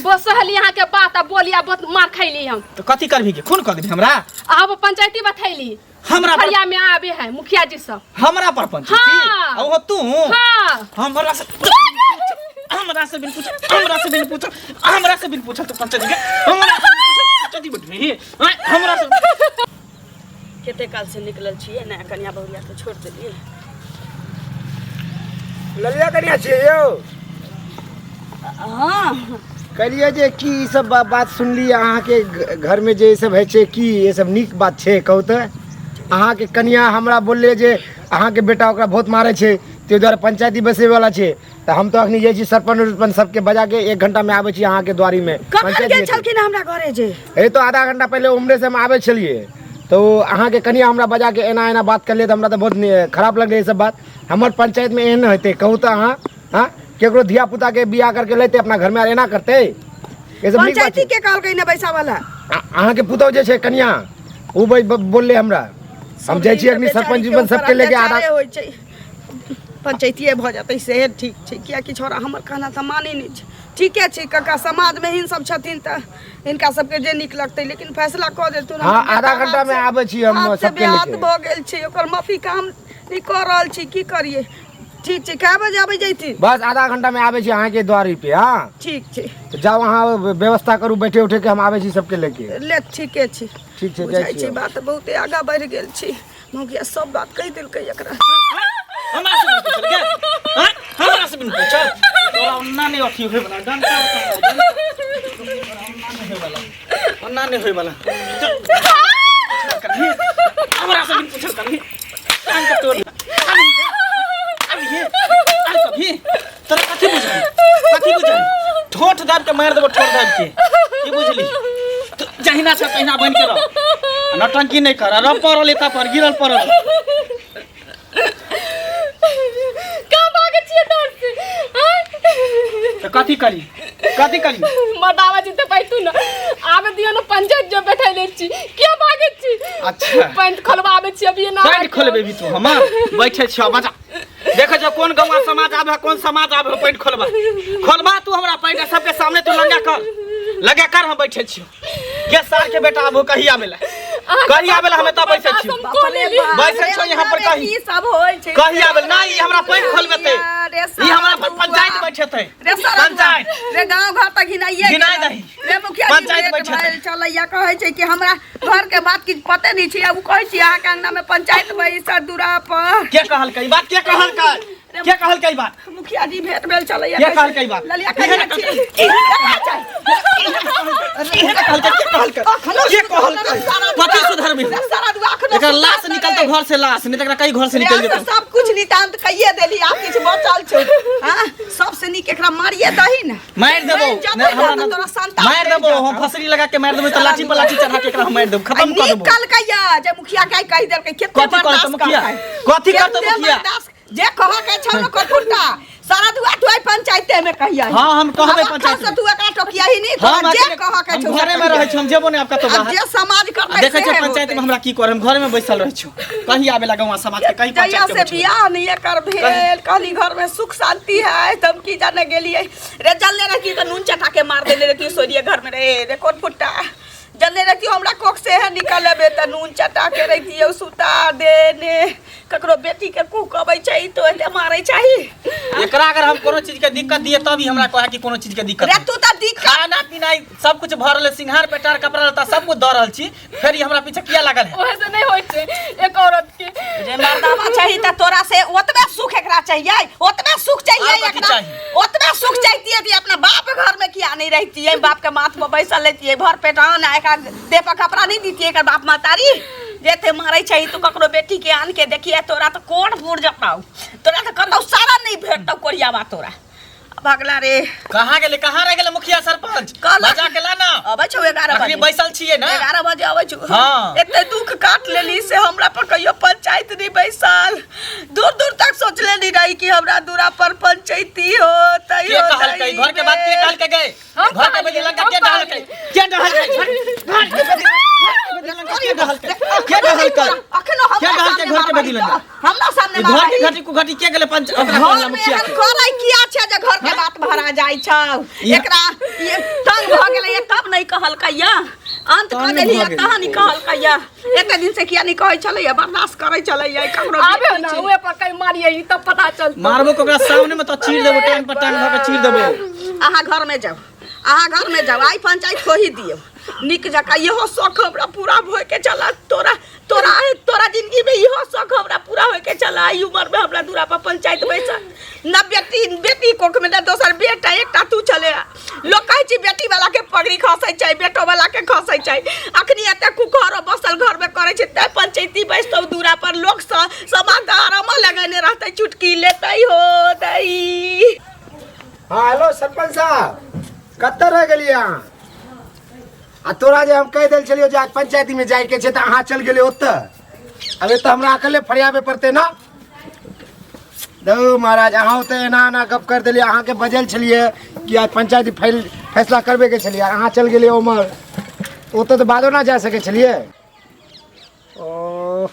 बस सहली अहाँके बात आ बोली आ बहुत मार खैली हम। तऽ कथी करबी के खून कऽ देबी हमरा? आब पंचायती बथैली। हमरा पर फरिया में आबे है मुखिया जी सब। हमरा पर पंचायती? हाँ। आ ओहो तू? हाँ। हमरा से, हमरा से बिन पूछल, हमरा से बिन पूछल, हमरा से बिन पूछल तो पंचायती के, हमरा से बिन पूछल पंचायती बैठबी? आँय, हमरा से कते काल से निकलल छियै ने, कनिया बहुरिया के छोड़ि देलियै। ललिया कनिया छियै यौ? हँ। कहलियै जे की ई सब बात सुनलियै अहाँके घरमे जे ई सब होइ छै, की ई सब नीक बात छै? कहू तऽ, अहाँके कनिया हमरा बोललै जे अहाँके बेटा ओकरा बहुत मारै छै, ताहि दुआरे पंचायती बैसैवला छै। तऽ हम तऽ अखनी जाइ छी सरपञ्च उरपञ्च सबके बजाके 1 घंटामे आबै छी अहाँके द्वारीमे। कखन पंचायती गेल हेतै। छलखिन हमरा घरे जे? हे तो आधा घंटा पहिले उम्हरे से हम आबै छलियै तऽ ओ अहाँके कनिया हमरा बजाके एना एना बात करलियै, तऽ हमरा तऽ बहुत खराब लगलै ई सब बात। हमर पंचायतमे एहन हेतै कहू तऽ अहाँ? हाँ, केकरो धिया पुता के बियाह करके लेते अपना घर में आर एना करते? ये सब नीक बात पंचायती छै? के कहलकै ने बैसावला? अहाँके पुतहु जे छै कनिया, ओ बोलले हमरा। हम जाइ छी अखनी सरपंच उरपंच सबके लेके आधा होइ छै, पंचायतिए भऽ जेतै से ठीक छै, किएकि छौड़ा हमर कहना तऽ मानै नहि छै। ठीके छै काका, समाजमे हिन सब छथिन तऽ हिनका सबके जे नीक लगतै, लेकिन फैसला कऽ देतुन। हाँ, हमर आधा बेटा घंटा में हाथ से- आबै छी हम हाथ से सबके बेहाथ लेके। भऽ गेल छै, ओकर माफी काम नहि कऽ रहल छी, की करियै? ठीक छै, कए बजे आबै जैथिन? बस आधा घंटा में आबै छी अहाँके द्वारी पे। हाँ ठीक छै। तऽ जाउ अहाँ व्यवस्था करू बैठे उठे के, हम आबै छी सबके लेके। ले ठीके छै। ठीक छै, जाइ बुझाइ छी छै हम। बात बहुते आगाँ बढ़ि गेल छै, मौगिया सब बात कहि देलकै एकरा। हमरा से बिन पूछल के? हाँ? हमरा से बिन पूछल तोरा ओन्ना नहीं अथी होय वाला, डंटा ओन्ना नहीं होय वाला, ओन्ना नहीं होय वाला। चल, हमरा से बिन पूछल करही, कान के तोड़ अभी ये अरे कभी तोरा कथी बुझाई, कथी बुझाई? ठोठ दाब के मार देबो, ठोठ दाब के। की बुझली? तू जहिना छ तहिना बन के रह, नौटंकी नहीं कर। रह पड़ल एता पर गिरल पड़ल। कहाँ भागै छियै डर से? आँय? तऽ कथी करी कथी करी मर्दावा जी तऽ बैठू ने आबे दियौ ने पंचायत जो बैठै ले छी किया भागै छी अच्छा। पैंट खोलबाबै छी अभी ना पैंट खोलबे भी तू हमर बैठे छियो बजा देखे छो कोन गौवा समाज आबे कोन समाज आबे पैंट खोलबा खोलबा तू हमरा पैंट सबके सामने तू लंगा कर लंगा कर हम बैठे छियो के साल के बेटा आबो कही आबेला कही आबेला हम एतऽ बैठे छियो बैठे छियो यहाँ पर कही ई सब होय छै कही आबेला ना ई हमरा पैंट खोलबेते रे ई हमरा पर पंचायत बैठेते रे सारा पंचायत रे गांव घर तक घिनाइए घिनाइ दही। रे मुखिया जी पंचायत भेंट बैठेतै। भेल चलैया कहै छै कि हमरा घर के बात किछु पते नहि छै आ ओ कहै छी अहाँके अंगना में पंचायत बैसा दूरा पर के कहलकै ई बात के कहलकै के कहलकै ई बात मुखिया जी भेंट भेल चलैया के कहलकै ई बात ललिया कहिया छी इहे ने कहलकै के कहलकै के कहलकै कथी सुधरबी सारा दुआ अखनो एकर लाश निकलतौ घर से लाश नहीं त एकरा कहीं घर से निकल जेतौ सब कुछ नितांत कहिए देली आब किछु बचल छौ हां सबसे नीक एकरा मारिए दही ने मारि देबो मरि जेतौ नहि, हमरा तऽ ना- तोरा संताप मारि भेट देबो जेतौ। हम फसरी लगा के मारि देबो तऽ लाठी पर लाठी चढ़ा के एकरा हम मारि देबो खत्म कऽ देबो निकलकै जे मुखिया के कहि देलकै कते कथी करतौ बर्दाश्त मुखिया करतै कथी करतौ कते मुखिया बर्दाश्त जे कह के छौ ने करफुटा सारा दुआ तू आई पंचायते में कहिया हाँ, हम कहबै पंचायत से में। तू एकरा टोकिया ही नहीं हम तोरा जे अकेले- कह के हम छौ घरे में रहै छी हम जेबो नहि आब कतौ अब बाहर जे समाज करतै देखै सेहे छियै पंचायत में होतै। हमरा की करे हम घरे में बैसल रहै छी कहीं आबे गाँव समाज के कहीं जहिया पंचायत के से बैठबै। बियाह नहीं एकर भेल कहली घर में सुख शांति है तब की जाने गेलिए रे जलने रही तो नून चटा के मार देने रही सोरिए घर में रे रे कोन फुट्टा जलने रही हमरा कोख से है निकलबे त नून चटा के रहितियै सुता देने ककरो बेटी के कुक अबै छै तो एते मारै चाही एकरा अगर हम कोनो चीज के दिक्कत दिए तब ही हमरा कहे कि कोनो चीज के दिक्कत रे है। तू त दिक्कत खाना पीना सब कुछ भऽ रहल है सिंघार पेटार कपड़ा लत्ता सब कुछ दऽ रहल छी फेर ई हमरा पीछे किया लागल है ओहे से नहीं होय छै एक औरत के जे मर्दावा चाही त तोरा से ओतबे सुख एकरा चाहिए ओतबे सुख चाहिए आर कथी एकरा चाही? ओतबे सुख चाहिए कि अपना बाप घर में किया नहीं रहती बाप के माथ पर बैसल लेतिए भर पेट अन्न आ एकरा देह पर कपड़ा नहीं दीतिए एकर बाप महतारी जेते मारै छै तू ककरो बेटी के आन के देखिए तोरा तो कोन पुर जतौ तोरा तो कतौ सारा नहीं भेटतौ कोरियावा तोरा भगला रे कहाँ गेलै कहाँ रह गेलै मुखिया सरपंच कहलक- बजा के ला ना अबै छौ 11 अखनी बजे बैसल छियै ना 11 बजे अबै छौ हाँ। एते दुख काट लेली से हमरा पर कहियो पंचायत नहीं बैसल दूर दूर तक सोचले नहीं रही कि हमरा दूरा पर पंचायती हो तई के कहलकै घर के बात के कहलकै गए हम घर के कहलियै, बदली लंका हम के डहलकै के डहलकै घर के बदली लंका के डहलकै के डहलकै अखनो के हमरा डहलकै सामने घर के बदली लंका हमरा सामने ई घर के मारही। घटी कुघटी के गेलै पंच ओकरा घर कहला में मुखिया एहन के करै किया छै जे घर के बात भरा जाइ छौ इहा- एकरा ये तंग भऽ गेलै तब नहि कहलकै या अंत कऽ तंग देली भऽ गेलै। तहन कहलकै या एते दिन से किया नहि कहै छलैया बर्दाश्त करै छलैया ककरो आबे बेटी ना छै। ओहे पर कहीं मारिए ई तब पता चलतौ मारबो के ओकरा सामने में तो चीर देबो टांग पर टांग धऽ के चीर देबो अहाँ घर में जाउ अहाँ घर में जाउ आइ पंचायत खोही दियौ नीक जकाँ इहो शौक हमरा पूरा होय के चला तोरा तोरा तोरा जिंदगी में इहो शौक हमरा पूरा होय के चला ई उम्र में हमरा दूरा पर पंचायत बैसल न बेटी बेटी कोख में न दोसर बेटा एकटा तू चले लोग कहै छै बेटी वाला के पगड़ी खसै छै बेटो वाला के खसै छै अखनी एते कुकरो बसल घर में करै छै तै पंचायती बैसतौ दूरा पर लोक समाज आराम लगेने रहतै चुटकी लेतै हो दई हाँ हेलो सरपंच साहब कतऽ रहि गेलियै अहाँ आ तोरा जे हम कहि देल छलियौ जे आज पंचायतीमे जाइके छै तऽ अहाँ चलि गेलियै ओतऽ अब एतऽ हमरा अकेले फरियाबे पड़तै ने दौ महाराज अहाँ ओतऽ एना एना गप कर देलियै अहाँके बजल छलियै कि आज पंचायती फैल फैसला करबेके छलियै अहाँ चलि गेलियै उम्हर ओतऽ तऽ बादो ना जा सकै छलियै ओ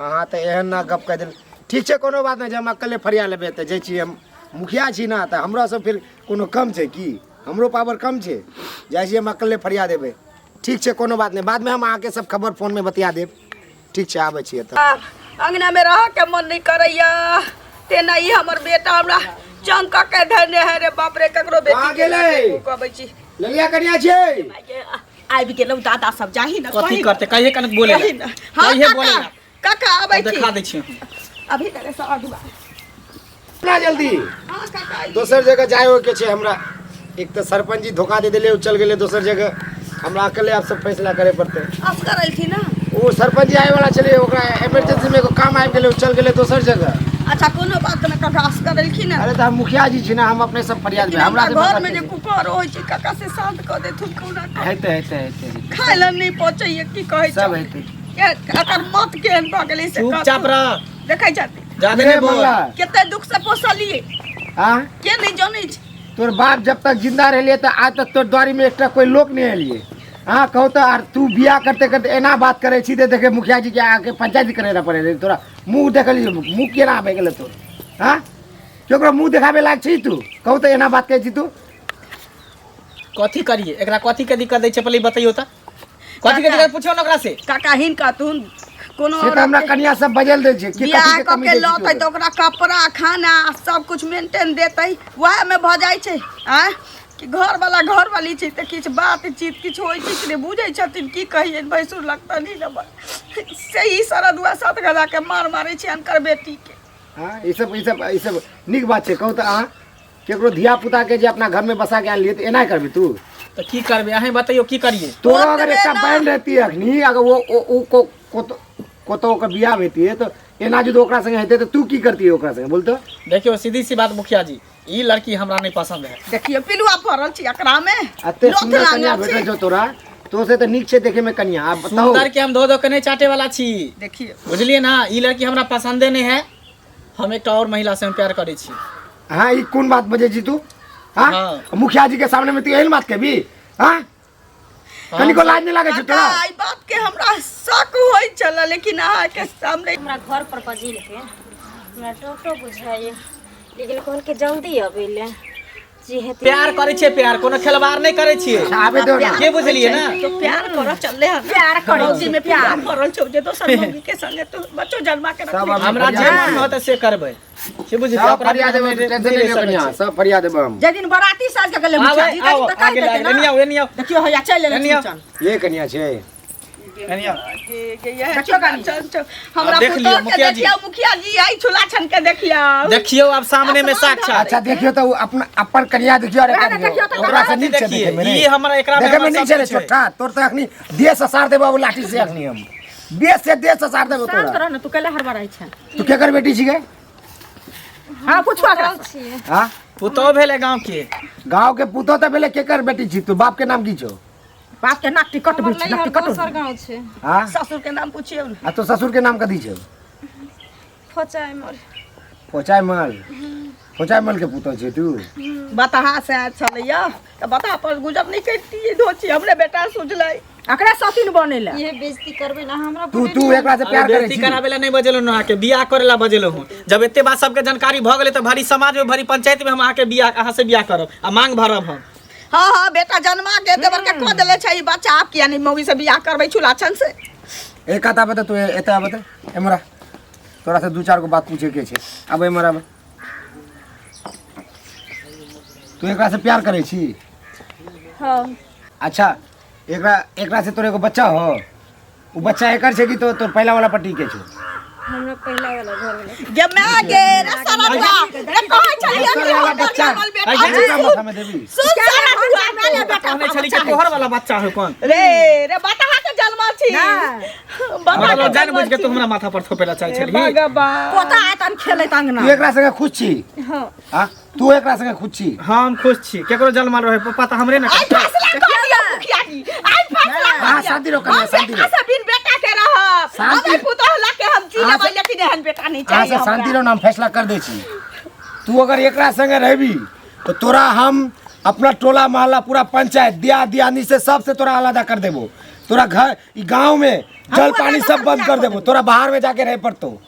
अहाँ तऽ एहन ना गप कहि देल ठीक छै कोनो बात नहि छै हम अकेले फरिया लेबै तऽ जाइ छी हम मुखिया छी ने तऽ हमरा सब फेर कोनो कम छै की हमरो पावर कम छै जाइ छी हम अकेले फरिया देबै ठीक छै कोनो बात नहि बादमे हम अहाँके सब खबर फोनमे बतिया देब ठीक छै आबै छी एतऽ अंगना में रह के मन नहीं करैया तेना ई हमर बेटा हमरा चंक के धने है रे बाप रे ककरो बेटी कहाँ के गेलै? कहबै छी ललिया कनिया छै आबि गेलौ दादा सब जाही ने कथी करते कहिए कनक बोले कही ने हाँ कहिए काका बोले ला। काका आबै छी देखा दै छियै हम। अभी करे साधुआ ना जल्दी हाँ काका आइए। दोसर जगह जाय के छै हमरा एक तऽ सरपंच जी धोखा दे देले चल गेलै दोसर जगह हमरा अकेले आब सब फैसला करे पड़तै असगर अयलखिन ना ओ सरपंच जी आए वाला छलै ओकरा इमरजेंसी में एगो काम आबि गेलै ओ चल गेलै दोसर जगह अच्छा कोनो बात नहि काका असगर अयलखिन ना अरे तऽ हम मुखिया जी छी ना हम अपने सब फरियाद लेकिन में हमरा हमरा से घर में जे कुकर होइ छै काका से शांत कऽ देथुन कहुना कऽ। हेतै हेतै हेतै हेतै। खाय लए नहि पचैए की कहै सब हेतै एकर मत केहन भऽ गेलै से चुपचाप रह देखै छथिन जादे नहि बोल मंगला कते दुख से पोसलियै हाँ के नहि जनै छै तोर बाप जब तक जिंदा रहलिए तऽ आज तक तोर द्वारी में एकटा कोई लोक नहीं एलिए। हाँ कहू तऽ आर तू बियाह करते करते एना बात करै छी तऽ देखे मुखिया जी के आके पंचायत करे ला पड़े रहे तोरा मुँह देखलिए मुँह केना आबि गेलै तोर। हाँ केकरो मुँह देखाबे लायक छी तू? कहू तऽ एना बात कहै छी तू। कथी करिए एकरा, कथी के दिक्कत दै छै पहिले बतैयो तऽ, कथी के दिक्कत पूछियो ने ओकरा से। काका हिनका तू कोनो से तऽ हमरा कनिया सब बजल दै छै कि बियाह कथी के कऽ कमी के दै छी लौतै तऽ ओकरा कपड़ा खाना सब कुछ मेंटेन देतै, वएह में भऽ जाइ छै। आँय कि घरवाला घरवाली छै तऽ किछु बातचीत किछु होइ छै कि नहि बुझै छथिन। की कहियनि भैंसुर लगतनि ने से ई शरद हुआ 7 गधा के मार मारै छै अनकर बेटीके। हाँ ई सब ई सब ई सब नीक बात छै। कहू तऽ अहाँ केकरो धिया पुता के जे अपना घर में बसा के आनलियै तऽ एना करबी तू? तऽ की करबै अहें बतैयो की करिए? तोरा अगर एकटा बहन रहती अखनी, अगर वो ओ को कोतो कोतो ओकर बियाह हेती तऽ एना यदि ओकरा संगे हेतै तऽ तू की करती ओकरा संगे बोल तऽ? देखियो सीधी सी बात मुखिया जी, ई लड़की हमरा नहीं पसंद है। देखियो पिलुआ पड़ल छी एकरा में, एते लोथ सुंदर लागल कन्या छै। भेटल छौ तोरा, तो से तऽ नीक छै देखे में कन्या। आब बताउ सुंदर के हम धो धो के नहीं चाटे वाला छी। देखियो बुझलिए ना, ई लड़की हमरा पसंदे नहीं है, हम एकटा और महिला से हम प्यार करै छी। हाँ ई कोन बात बजै छी तू? हाँ हाँ। मुखिया जी के सामने में तू एहन बात कहबी? हाँ कनिको लाज नहीं लागै छै तोरा? काका, ई बात के हमरा शक होइ छल, लेकिन अहाँ के सामने हमरा घर पर बजिल के हमरा टोटो बुझाइए, लेकिन कहलकै जल्दी अबै ले। प्यार करै छियै, प्यार कोनो खेलवाड़ नहीं करै छियै। आबे दो ना। के बुझलिए ना? तो प्यार करऽ चलले हन। प्यार करै मौगी में प्यार पड़ल छौ जे दोसर मौगी के संगे तू बच्चो जन्मा के सब रखले। आब हमरा जे फरिया मन देबै। होतै से करबै, के बुझलिए? सब ओकरा फरिया देबै, नहि टेंशन नहि लियौ सकै कनिया, छियै। सब फरिया देबै हम। जे दिन बराती साज के गेलै मुखिया जी, आबै, तै दिन तऽ आउ, आगे कहि देतै लाग, एनी ना। आउ, एनी आउ। देखियौ हैया चलि एलै एनी आउ। चुनचन। ये कनिया छै। एनी आउ। देखियो कनी हमरा देख लियौ, पुतोह के मुखिया जी। देखियौ मुखिया जी, आई छुला छन के देखियौ। देखियौ आब सामने में साक्षात। अच्छा देखियौ तऽ ओ अपना अपन कनिया देखियौ और एकरा देखियौ देखियौ, ओकरा से नीक छै देखिए, देखे में रे। ई हमरा एकरा में देखे में हमरा नीक छै रे सब कुछ है। छोटा, तोर तऽ अखनी देह ससार देबौ ओ लाठी से अखनी हम। देह से देह ससार देबौ शांत तोरा। रह ना, तू कैला हड़बड़ाइ छै? तू केकर बेटी छिकै? हाँ पूछू एकरा। हाँ पुतोह भेलै गाँव के। गाँव के पुतोह तऽ भेलै, केकर बेटी छी तू? बाप के नाम की छौ? बाप के नाक टिकट भेल छै, नाक टिकट। दोसर गाँव छै। हाँ ससुर के नाम पूछियौ ने। आ तो ससुर के नाम कथी छौ? फोचाइ मोर। फोचाइ मल। फोचाइ मल के पुतोह छै तू? बताहा से आयल छलैया तऽ बताहा पर गुजर नहीं करितियै धोची, हमरे बेटा सुझलै। एकरे सतीन बनेला। ये बेइज्जती करबै ना हमरा। तू तू एकरा से प्यार करै बेइज्जती छी? कराबे ला नहीं बजेलहुँ अहाँके, बियाह करे ला बजेलहुँ हूँ। जब एते बात सबके जानकारी भऽ गेलै तऽ भरी समाज में भरी पंचायत में हम अहाँके बियाह, अहाँ से बियाह करब आ मांग भरब हम। हाँ हाँ बेटा जन्मा के एते बड़का कऽ देले छै ई बच्चा, आब किया नहीं मौगी से बियाह करबै छुलाछन से? एक आध आबे तऽ तू एते आबे तऽ एमरा, तोरा से दू चार गो बात पूछे के छै। आब एमरा आबे। तू एकरा से प्यार करै छी? हाँ। अच्छा एकरा एकरा से तोर एगो बच्चा हो, उ बच्चा एकर छै कि तो तोर पहला वाला पति के छै? हमरा पहला वाला घर वाला। गे my गे रे सरदुआ रे, कहै छलियै दोसर कि वाला हमर बच्चा। जनमल बेटा ऐ छै। एकरा माथा में देबी? सुन सरदुआ रे बेटा कहने छली कि तोहर वाला बच्चा हो कोन? रे रे बताहा के जनमल छी, बताहा मतलब के जान बुझ जनमल के तू छी। हमरा माथा पर थोपेला चाहै छली। भगवान पोता आयत अन खेलैत अंगना। तू एकरा संगे खुश छी? हाँ। हाँ तू एकरा संगे खुश छी? हम खुश छी, केकरो जन्मल रहे पप्पा तऽ हमरे ने आई करतै। फैसला कर दियौ मुखिया जी, आई फैसला कर हाँ दियौ। शांति रहो कन्या, हम शांति बेटा रहो। से बिन बेटा के रहब, शांति- हम पुतोह ला के हम जी अहाँ लेबै, से- लेकिन एहन बेटा नहीं अहाँ चाहिए से हमरा। शांति रहो ना, हम फैसला कर दै छी। तू अगर एकरा संगे रहबी तो तोरा हम अपना टोला मोहल्ला पूरा पंचायत दिया दियानी से सबसे तोरा अलग कर देबो। तोरा घर ई गांव में जल पानी सब बंद कर देबो, तोरा बाहर में जाके रहे पड़तो,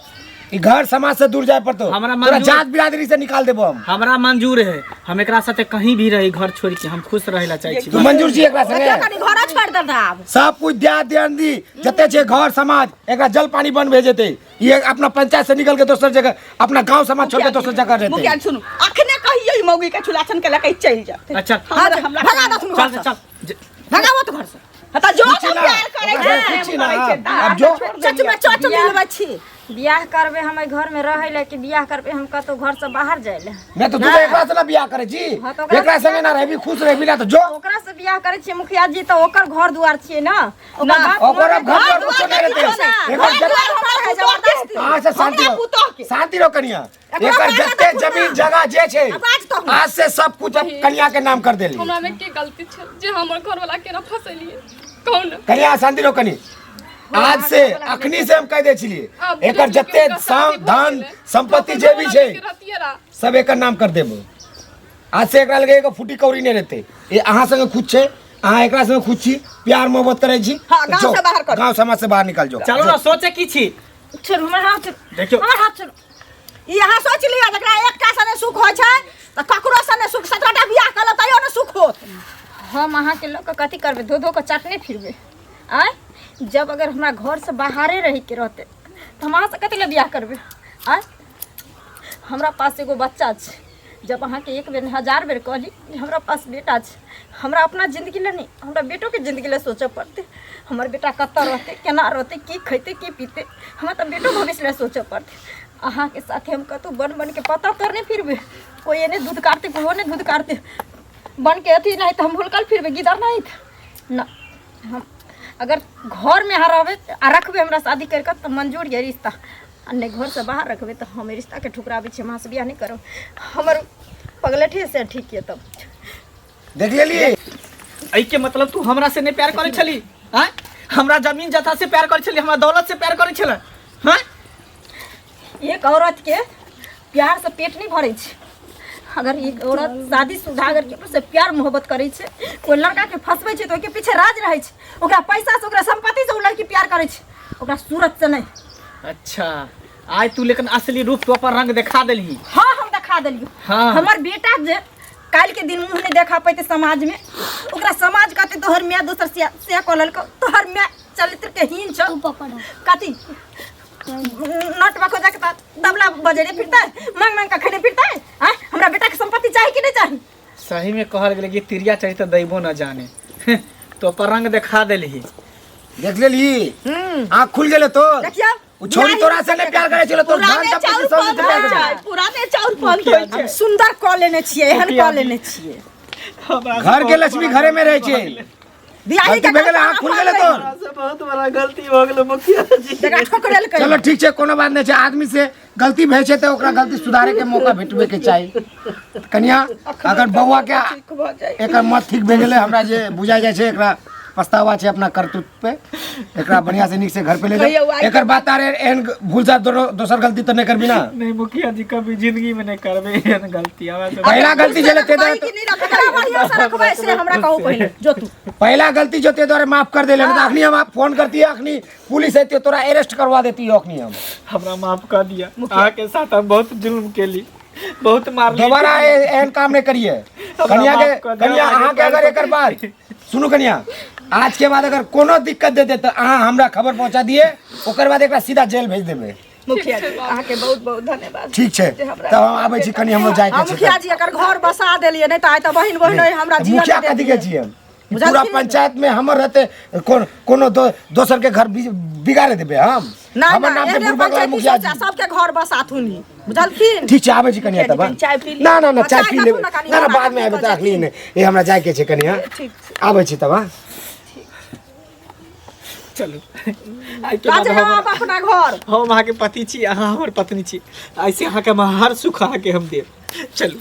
ई घर समाज से दूर जाए पड़तो, हमरा तोरा मंजूर- जात बिरादरी से निकाल देबो हम। हमरा मंजूर है, हम एकरा साथे कहीं भी रही घर छोड़ के हम खुश रहे ला चाहै छी। तू मंजूर छी एकरा संगे? देखियौ कनी घरो छोड़ि देल आब। सब कुछ दिया दियानी जते छै घर समाज एकरा जल पानी बंद भए जेतै। ई अपना पंचायत से निकल के दोसर जगह अपना गांव समाज छोड़ के दोसर जगह रहतै। मुखिया जी सुनू, अखने कहियो ई मौगी के छुलाछन के लके चलि जाते। अच्छा हमरा हमरा भगा दथुन चल घर से। चल भगाबो तऽ घर से। हाँ तऽ जो खुशी हम ना, प्यार करै ओकरा छै, से खुशी ना, करै छै, तऽ आब जो- छोड़ चच देलियै। में चच मिलबै छी। बियाह करबै हम एहि घर में रहै ले कि बियाह करबै हम कतौ घर से बाहर जाइ ले? नहीं तो तू तो एकरा से ना बियाह करे छी, हाँ, तो ओकरा एकरा से संगे ना रहबी खुश रहबी ना तो जो ओकरा से बियाह करै छियै मुखिया जी तऽ ओकर घर दुआर छियै ना, ओकर ना, बाप ओकर अब घर घर दुआर कुछो दुआर नहीं के रहते। किछो ना, एकर घर जत- दुआर हमरा पुतोह के। अहाँ से शांति हमरा रहो, पुतोह के। शांति रहो कनिया, एकरा एकर बाहर जते रखू ना। जमीन जगह जे छै आवाज तो आज से सब कुछ अब कनिया के नाम कर देली। हमरा में की गलती छल जे हमर घरवाला केना फसेलिए कौन? कनिया शांति रहो कनी, आज से अखनी से हम कह दे छलिए आब एकर बुझलियै जते कि हुनका शादी भऽ धन गेलै। संपत्ति तऽ जे भी अपन छै घरवाला के रहतियै रा। सब एकर नाम कर देबो। आज से एकरा लगे एगो फूटी कौड़ी नहि रहतै। ई अहाँ संगे खुश छै, अहाँ एकरा संगे खुश छी, प्यार मोहब्बत करै छी। हाँ, गाँव जाओ, से बाहर करू। गाँव समाज से बाहर निकल जाओ। चलू ना, सोचे की छी? छोड़ू हमर हाथ, छोड़ू। देखियौ। हमर हाथ छोड़ू। ई अहाँ सोच लिअ, जकरा एकटा से नहि सुख होइ छै तऽ ककरो से नहि सुख, 17टा बियाह कऽ लेब तैयो नहि सुख होत। हम अहाँके लऽ कऽ कथी करबै? धो धो कऽ चटने फिरबै? आँय, जब अगर हमरा घरसँ बाहरे रहैके रहतै तऽ हम अहाँसँ कथी लए बियाह करबै? आँय, हमरा पास एगो बच्चा छै। जब अहाँके एक बेर नहि, 1000 बेर कहली जे हमरा पास बेटा छै, हमरा अपना जिन्दगी लए नहि, हमरा बेटोके जिन्दगी लए सोचऽ पड़तै। हमर बेटा कतऽ रहतै, केना रहतै, की खैतै, की पीतै, हमरा तऽ बेटो भविष्य लए सोचऽ पड़तै। अहाँके साथे हम कतहु बन बनके पता तोड़ने फिरबै? कोइ एने दूध काटतै, कोइ ओने दूध काटतै, बनके अथी नहि तऽ हम हुलकल फिरबै गिदर नहि न। हम अगर घरमे अहाँ रहबै आ रखबै हमरा शादी करि कऽ तऽ मंजूर यऽ रिश्ता, आ नहि घरसँ बाहर रखबै तऽ हम एहि रिश्ताके ठुकराबै छी, हम अहाँसँ बियाह नहि करब। हमर पगलेठे से ठीक यऽ तब। देख लेलियै? एहिके मतलब तू हमरा से नहि प्यार करै छली? आँय, हमरा जमीन जथा से प्यार करै छली, हमरा दौलत से प्यार करै छलै? हँ? एक औरत के प्यार से पेट नहीं भरे छै। अगर एक औरत शादीशुदा अगर केकरो से प्यार मोहब्बत करै छै, कोई लड़का के फंसबै छै, तऽ ओहिके पीछे राज रहै छै। ओकरा पैसा से, ओकरा संपत्ति से ओ लड़की प्यार करै छै, ओकरा सूरत से नहीं। अच्छा, आइ तू लेकिन असली रूप तू अपन रंग देखा देलही। हाँ, हम देखा देलियौ। हाँ। हमर बेटा जे काल्हि के दिन मुँह नहीं देखा पैते समाज में, ओकरा समाज कहते तोहर माय दोसर से से कऽ लेलकौ, तोहर माय चरित्र के हीन छौ, कथी नट बको जाके तबला बजेने फिरतै, मांग मांग के खेने फिरतै। आँय, हमरा बेटा के संपत्ति चाही कि नहीं चाही? सही में कहल गेलै कि तिरिया चरित्र दैबो न जाने। तो अपन रंग देखा देलही। देख लेली, आँख खुल गेलै तो। देखियौ। उ छोरी तोरा से नहीं प्यार करे छलो, तोर धान पुराने सब चाउर सब से प्यार बन्द करे। होइ छै, पुराने चाउर बन्द होइ छै। हम सुंदर कऽ लेने छियै, एहन कऽ लेने छियै। हमरा से घर के बहुत लक्ष्मी बड़ा घरे में रहै गलती छै। भऽ गेलै। बियाही गलती के भए गेलै, आँख खुल गेलै तोर। हमरा से बहुत बड़ा गलती भऽ गेलै मुखिया जी। जकरा ठोकरेलकै। चलो ठीक छै, कोनो बात नहि छै। आदमी से गलती भए छै तऽ ओकरा गलती सुधारे के मौका भेटबे के चाही। कनिया, अगर बौआ के ठीक भऽ जाइ। एकर मत ठीक भए गेलै, हमरा जे बुझा जाइ छै एकरा पछतावा छै अपना करतूत पे, एकरा बढ़िया से नीक से घर पे ले कहियौ जाओ। आइ एकर बात आर एहन भूल से दोसर गलती तऽ नहि करबी ना? नहीं मुखिया जी, कभी जिंदगी में नहीं करबे एहन गलती हमरा से। पहिला गलती छलै ते रखबै कि नहि रखबै? एकरा बढ़िआँ से रखबै से हमरा कहू पहिले जो तू। पहिला गलती जो ते द्वारे माफ कर देले, तऽ अखनी हम फोन करती, अखनी पुलिस एती, तोरा अरेस्ट करवा देती अखनी हम। हमरा माफ कर दिया, अहाँ के साथ हम बहुत जुल्म केली, बहुत मारली। दोबारा एहन काम नहीं करिए। हमरा कनिया के माफ कर दिअ, कनिया, हमरा अहाँ के अगर एकर बाद सुनू कनिया, आज के बाद अगर कोनो दिक्कत दे दे तऽ अहाँ हमरा खबर पहुंचा दिए, ओकर बाद एकरा सीधा जेल भेज देबै। मुखिया जी, अहाँके बहुत बहुत धन्यवाद। ठीक छै, जे हमरा तब हम आबै छी कनि, हमरो जाय हाँ के छै। मुखिया जी, एकर घर बसा देलियै, नहीं तऽ आइ तऽ बहिन बहिन हमरा जियऽ मुखिया नहि कथी के देतियै। छियै हम? ई बुझलखिन? पूरा पंचायत में हमर रहते कोन कोनो दोसर के घर बिगाड़े देबै हम? नहि हमर नहि, नाम के एहने बुढ़बा पंचायती मुखिया सोचा जी सबके घर बसाथुन ही, बुझलखिन? ठीक छै, आबै छी कनिया तब। कनि चाय पी लिअ। ना ना ना, चाय चाय पी कखनो लेबै ने कनि ना ना, हमरा बाद में कखनो आबै तऽ अखनी नहि, ए हमरा जाय के छै कनिया। ठीक छै। आबै छी तब। हाँ चलू, आइ के बाद राजा हम आप अपना घर। हम अहाँके पति छी, अहाँ हमर पत्नी छी। ऐसे अहाँके हम हर सुख अहाँके हम देब। चलू।